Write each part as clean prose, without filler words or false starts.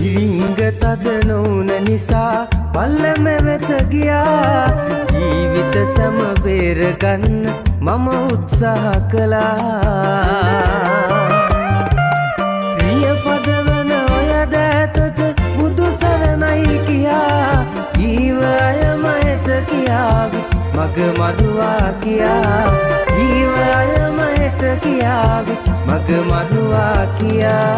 තිරිංග තද නොවුන නිසා පල්ලම වෙත ගියා. ජීවිත සැම බේරගන්න මම උත්සාහ කළා. රිය පදවන ඔය දෑතට බුදු සරණයි කියා, ජීව අයම හෙට කියාවි මග මරුවා කියා. ජීව අයම හෙට කියාවි මග මරුවා කියා.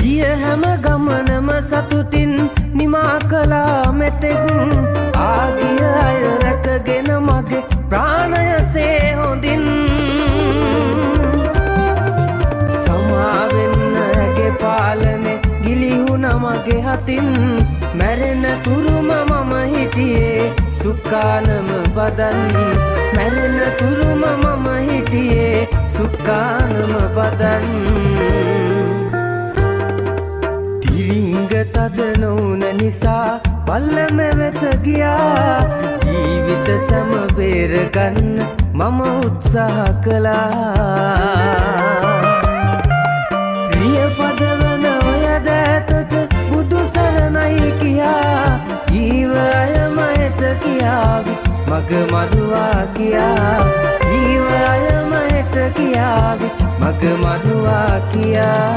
ගිය හැම ගමනම සතුටින් නිමා කළා මෙතෙක්. ආගිය අය රැකගෙන මගේ ප්‍රාණය සේ හොඳින්. සමාවෙන්න ඇගේ පාලනේ ගිලිහුණ මගේ හතින්. මැරෙන තුරුම මම හිටියේ සුක්කානම බදන්. මැරෙන තුරුම මම හිටියේ සුක්කානම බදන්. තිරිංග තද නොවුන නිසා පල්ලම වෙත ගියා. ජීවිත සැම බේරගන්න මම උත්සාහ කළා. රිය පදවන ඔය දෑතට බුදු සරණයි කියා, ජීව අයම හෙට කියාවි මග මරුවා කියා. ජීව අයම හෙට කියාවි මග මරුවා කියා.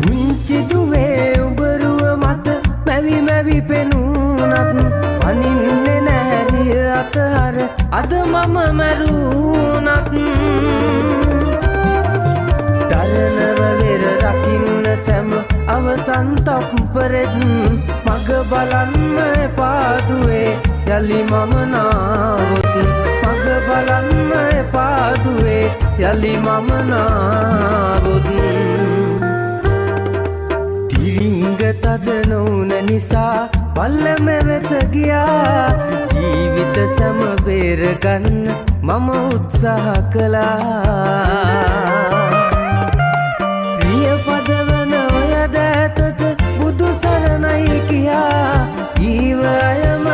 පුංචි දුවේ උඹරුව මත මැවි මැවි පෙනුනත්, පනින්නේ නැහැරිය අතහර අද මම මැරුණත්. දරනව වෙර රකින්න සැම අවසන් තප්පරෙත්, මග බලන්න එපා දුවේ යලි මම නාවොත්. මග බලන්න එපා දුවේ යලි මම නාවොත්. තිරිංග තද නොවුන නිසා පල්ලම වෙත ගියා. ජීවිත සැම බේරගන්න මම උත්සාහ කළා. රිය පදවන ඔය දෑතට බුදු සරණයි කියා, ජීව අයම